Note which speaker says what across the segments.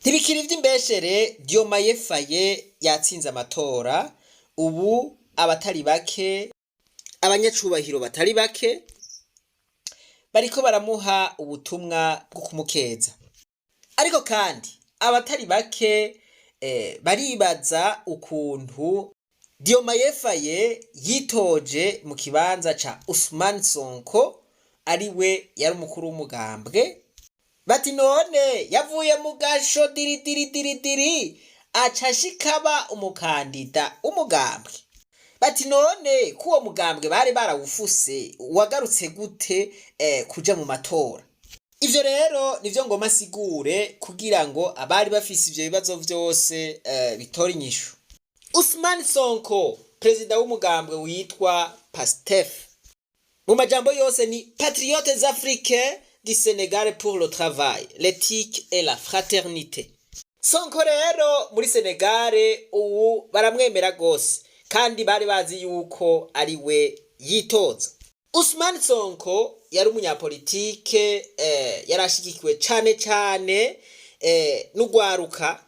Speaker 1: Ntibikiri ivy'imbeshere, Diomaye Faye yatsinze amatora. Ubu abatari bake, abanyacubahiro batari bake bariko baramuha ubutumwa bwo kumukeza. Ariko kandi abatari bake baribaza ukuntu Diomaye Faye yitoje mu kibanza ca Ousmane Sonko, ariwe yari umukuru w'umugambwe. Bati: "None yavuye mu gasho diri diri diri diri, aca ashikaba umukandida w'umugambwe." Bati: "None ko uwo mugambwe bari barawufuse, wagarutse gute kuja mu matora?" Ivyo rero nivyo ngoma nsigure kugira ngo abari bafise ivyo bibazo vyose bitore inyishu. Ousmane Sonko, perezida w'umugambwe witwa PASTEF, mu majambo yose ni Patriotes Africains du Sénégal pour le travail, l'éthique et la fraternité. Sonko rero muri Sénégal ubu baramwemera gose, kandi bari bazi yuko ari we yitoza. Ousmane Sonko yari umunyapolitike yari ashigikiwe cane cane n'ugwaruka.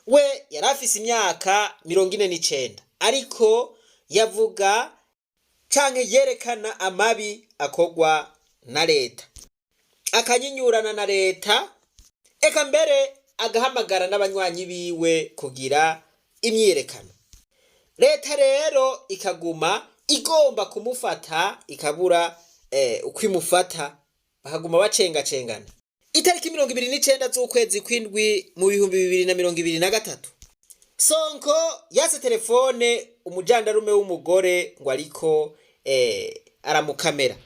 Speaker 1: We yari afise imyaka 49, ariko yavuga canke yerekana amabi akorwa na leta, akanyinyurana na leta, eka mbere agahamagara n'abanywanyi biwe kugira imyiyerekano. Leta rero ikaguma igomba kumufata, ikabura uko imufata, bakaguma bacengacengana. Itariki 29 z'ukwezi kw'indwi mu 2023, Sonko yase telefone umujandarume w'umugore ngo ariko aramukamera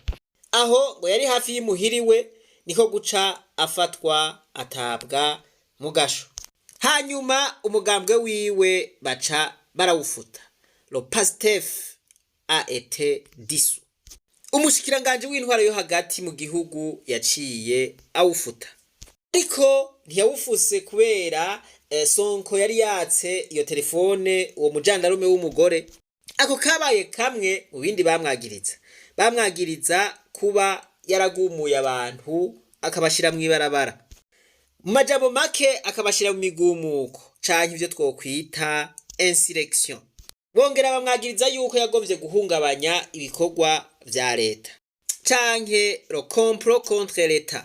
Speaker 1: aho ngo yari hafi y'imuhiriwe, niko guca afatwa, atabwa mu gasho. Hanyuma umugambwe wiwe baca barawufuta, le PASTEF a été dissous. Umushikiranganji w'intwaro yo hagati mu gihugu yaciye awufuta, ariko ntiyawufuse kubera Sonko yari yatse iyo telefone uwo mujandarume w'umugore. Ako kabaye kamwe mu bindi bamwagiriza. Bamwagiriza kuba yaragumuye abantu, akabashira mw'ibarabara, mu majambo make akabashira mu migumuko canke ivyo twokwita insurrection. Bongera bamwagiriza yuko yagomvye guhungabanya ibikorwa vya leta canke le complot contre l'État.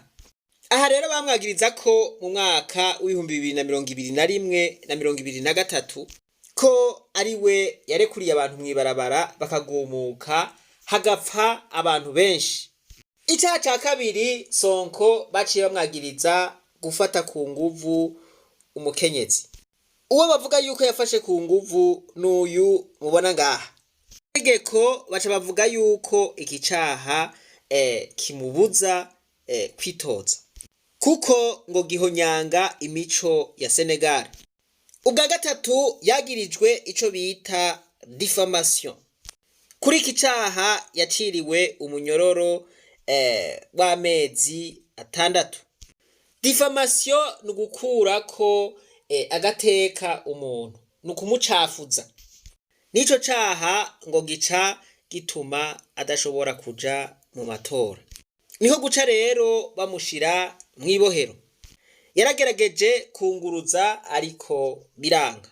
Speaker 1: Aha rero bamwagiriza ko mu mwaka w'2021 na 2023 ko ari we yarekuriye abantu mw'ibarabara, bakagumuka, hagapfa abantu benshi. Icaha ca kabiri, Sonko baciye bamwagiriza gufata ku nguvu umukenyezi. Uwo bavuga yuko yafashe ku nguvu n'uyu mubona ngaha. Tegeko baca bavuga yuko iki caha kimubuza kwitoza, kuko ngo gihonyanga imico ya Senegal. Ubwa gatatu, yagirijwe ico bita diffamation. Kuri iki caha yaciriwe umunyororo w'amezi 6. Diffamation ni ugukurako agateka umuntu, ni ukumucafuza. N'ico caha ngo gica gituma adashobora kuja mu matora. Niho guca rero bamushira mw'ibohero. Yaragerageje kunguruza, ariko biranga.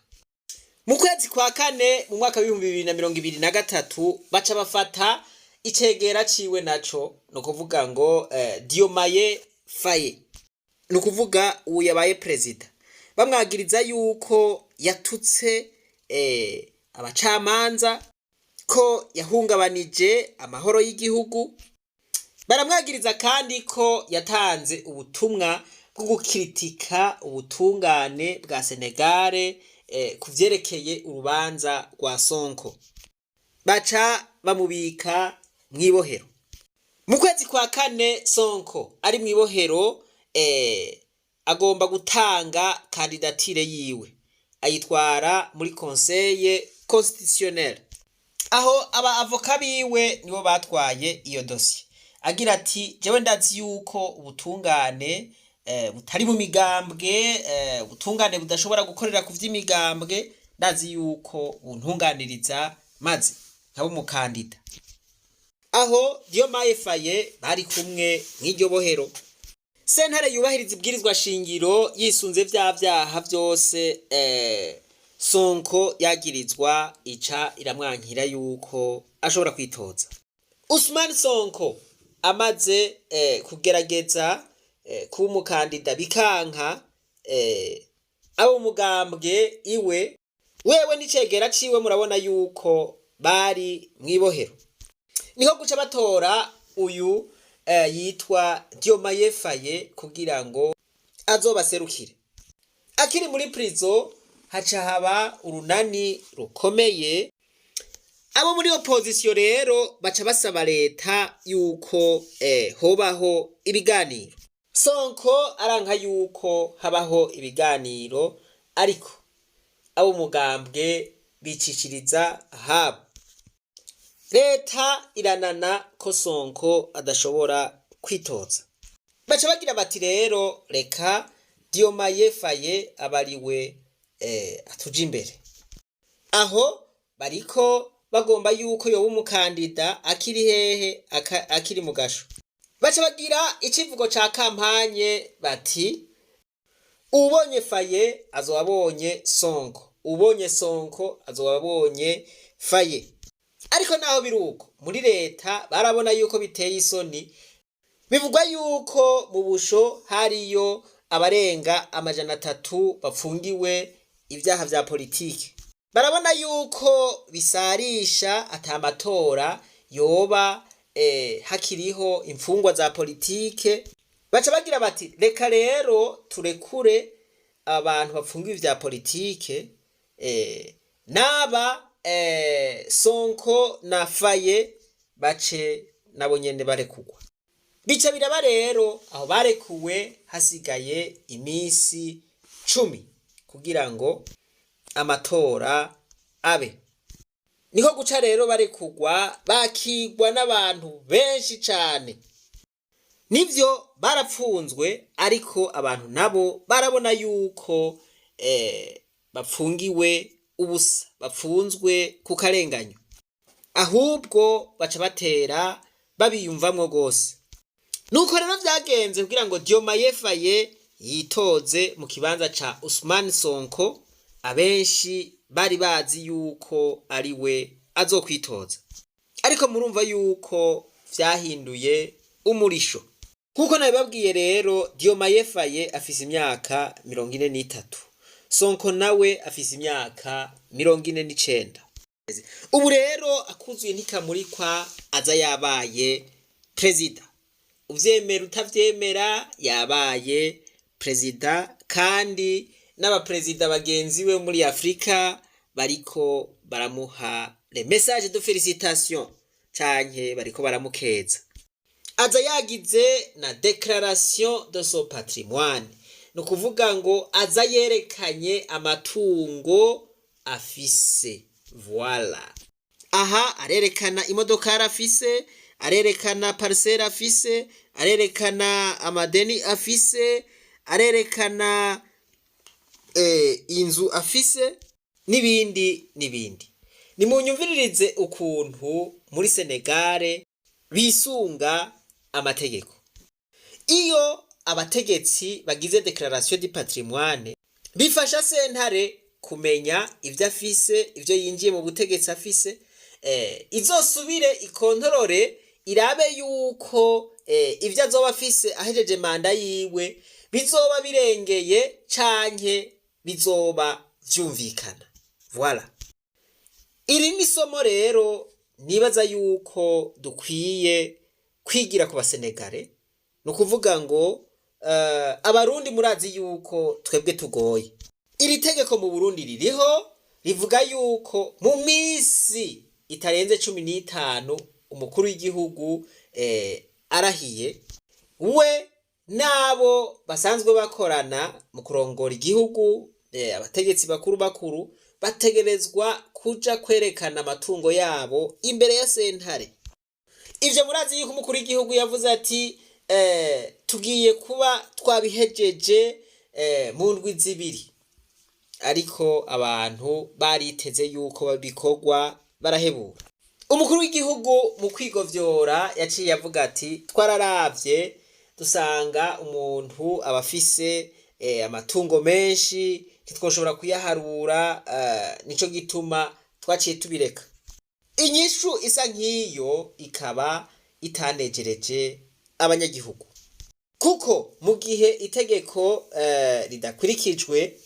Speaker 1: Mu kwezi kwa kane mu mwaka w'2023, baca bafata icegera ciwe naco, ni ukuvuga ngo Diomaye Faye, ni ukuvuga ubu yabaye perezida. Bamwagiriza yuko yatutse abacamanza, ko yahungabanije amahoro y'igihugu. Baramwagiriza kandi ko yatanze ubutumwa bwo gukritika ubutungane bwa Senegale ku vyerekeye urubanza rwa Sonko. Baca bamubika mw'ibohero. Mu kwezi kwa kane, Sonko ari mw'ibohero, agomba gutanga candidature yiwe, ayitwara muri Conseil constitutionnel. Aho aba avoka biwe nibo batwaye iyo dosiye. Agira ati: "Jewe ndazi yuko ubutungane butari mu migambwe, ubutungane budashobora gukorera ku vy'imigambwe. Ndazi yuko buntunganiriza maze nkaba umukandida." Aho Diomaye Faye bari kumwe mw'iryo bohero. Sentare yubahiriza ibwirizwa shingiro yisunze vya vyaha vyose Sonko yagirizwa, ica iramwankira yuko ashobora kwitoza. Usman Sonko amaze kugerageza kuba umukandida bikanka, abo mugambwe iwe wewe n'icegera ciwe murabona yuko bari mw'ibohero, niho guca batora uyu yitwa Diomaye Faye kugira ngo azobaserukire. Akiri muri prison haca haba urunani rukomeye. Abo muri opposition rero baca basaba leta yuko hobaho ibiganiro. Sonko aranka yuko habaho ibiganiro, ariko abo mugambwe bicishiriza ahabo. Leta iranana ko Sonko adashobora kwitoza. Baca bagira bati rero reka Diomaye Faye abariwe atuje imbere. Aho bariko bagomba yuko yoba umukandida akiri hehe? Akiri mu gasho. Baca bagira icivugo ca campagne bati: "Ubonye Faye azoba abonye Sonko, ubonye Sonko azoba abonye Faye." Ariko naho biri uko, muri leta barabona yuko biteye isoni. Bivugwa yuko mu busho hariyo abarenga 300 bapfungiwe ibyaha vya politike. Barabona yuko bisarisha ata matora yoba hakiriho imfungwa za politike. Baca bagira bati reka rero turekure abantu bapfungiwe ivya politike, n'aba Sonko na Faye bace nabo nyene barekugwa. Bica biraba rero, aho barekuwe hasigaye iminsi 10 kugira ngo amatora abe. Niho guca rero barekugwa, bakigwa n'abantu benshi cane. Nivyo barapfunzwe, ariko abantu nabo barabona yuko bapfungiwe ubusa, bapfunzwe ku karenganyo. Ahubwo baca batera babiyumvamwo gose. Nuko rero vyagenze kugira ngo Diomaye Faye yitoze mu kibanza ca Usman Sonko, abenshi bari bazi yuko ari we azokwitoza. Ariko murumva yuko vyahinduye umurisho. Nkuko nabibabwiye rero, Diomaye Faye afise imyaka 43, Sonko nawe afise imyaka 49. Ubu rero akuzuye ntikamurikwa, aza yabaye perezida. Uvyemera utavyemera, yabaye perezida, kandi n'abaperezida bagenzi be muri Afrika bariko baramuha les messages de félicitation canke bariko baramukeza. Aza yagize na déclaration de son patrimoine, ni ukuvuga ngo aza yerekanye amatungo afise. Voilà, aha arerekana imodokari afise, arerekana parcelle afise, arerekana amadeni afise, arerekana inzu afise n'ibindi n'ibindi. Nimunyumviririze ukuntu muri Senegale bisunga amategeko. Iyo abategetsi bagize déclaration du patrimoine, bifasha sentare kumenya ivyo afise, ivyo yinjiye mu butegetsi afise, izosubire ikontorore irabe yuko ivyo azoba afise ahejeje manda yiwe bizoba birengeye canke bizoba vyumvikana. Voilà, iri ni isomo rero nibaza yuko dukwiye kwigira ku Basenegare. Ni ukuvuga ngo Abarundi murazi yuko twebwe tugoye. Iri tegeko mu Burundi ririho, rivuga yuko mu minsi itarenze 15 umukuru w'igihugu arahiye, we n'abo basanzwe bakorana mu kurongora igihugu, abategetsi bakuru bakuru, bategerezwa kuja kwerekana amatungo yabo imbere ya sentare. Ivyo murazi yuko umukuru w'igihugu yavuze ati tugiye kuba twabihejeje mu ndwi 2, ariko abantu bariteze yuko bikorwa barahebura. Umukuru w'igihugu mu kwigovyora yaciye avuga ati twararavye. Dusanga umuntu aba afise amatungo menshi, ntitwoshobora kuyaharura, nico gituma twaciye tubireka. Inyishu isa nk'iyo ikaba itanejereje abanyagihugu, kuko mu gihe itegeko ridakurikijwe,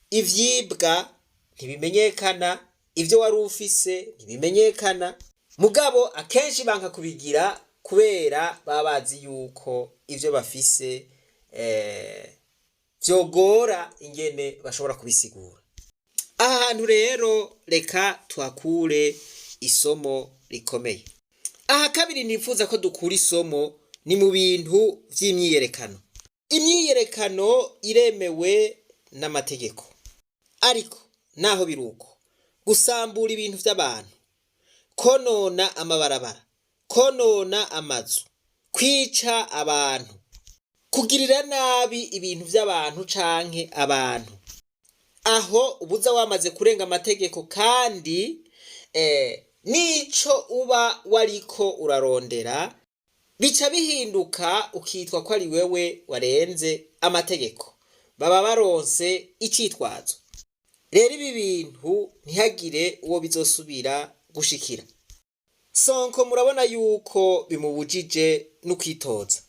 Speaker 1: ivyibwa ntibimenyekana, ivyo wari ufise ntibimenyekana. Mugabo akenshi banka kubigira kubera baba bazi yuko ivyo bafise vyogora ingene bashobora kubisigura. Aha hantu rero reka tuhakure isomo rikomeye. Aha kabiri nifuza ko dukura isomo ni mu bintu vy'imyiyerekano. Imyiyerekano iremewe n'amategeko, ariko naho biruko, gusambura ibintu vy'abantu, konona amabarabara, konona amazu, kwica abantu, kugirira nabi ibintu vy'abantu canke abantu, aho ubuza wamaze kurenga amategeko, kandi nico uba wariko urarondera bica bihinduka ukitwa ko ari wewe warenze amategeko. Baba baronse icitwazo. Rero ibi bintu ntihagire uwo bizosubira gushikira. Sonko murabona yuko bimubujije no kwitoza.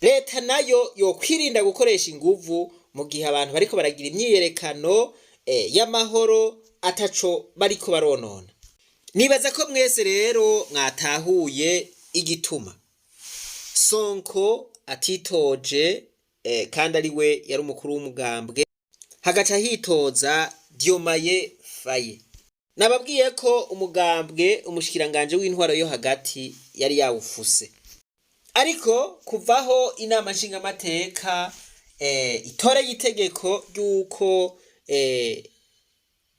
Speaker 1: Leta nayo yokwirinda gukoresha inguvu mu gihe abantu bariko baragira imyiyerekano y'amahoro ataco bariko baronona. Nibaza ko mwese rero mwatahuye igituma Sonko atitoje, kandi ari we yari umukuru w'umugambwe, hagaca hitoza Diomaye Faye. Nababwiye ko umugambwe umushikiranganje w'intwaro yo hagati yari yawufuse, ariko kuvaho inama nshingamateka itoreye itegeko ry'uko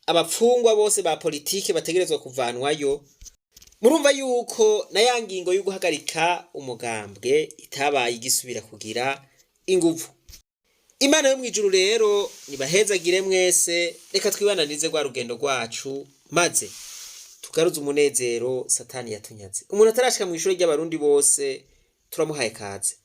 Speaker 1: abapfungwa bose ba politike bategerezwa kuvanwayo, murumva yuko na ya ngingo yo guhagarika umugambwe itabaye igisubira kugira inguvu. Imana yo mw'ijuru rero nibahezagire mwese. Reka twibananize rwa rugendo rwacu, maze tugaruze umunezero Satani yatunyaze. Umuntu atarashika mw'ishure ry'abarundi bose turamuhaye kaze.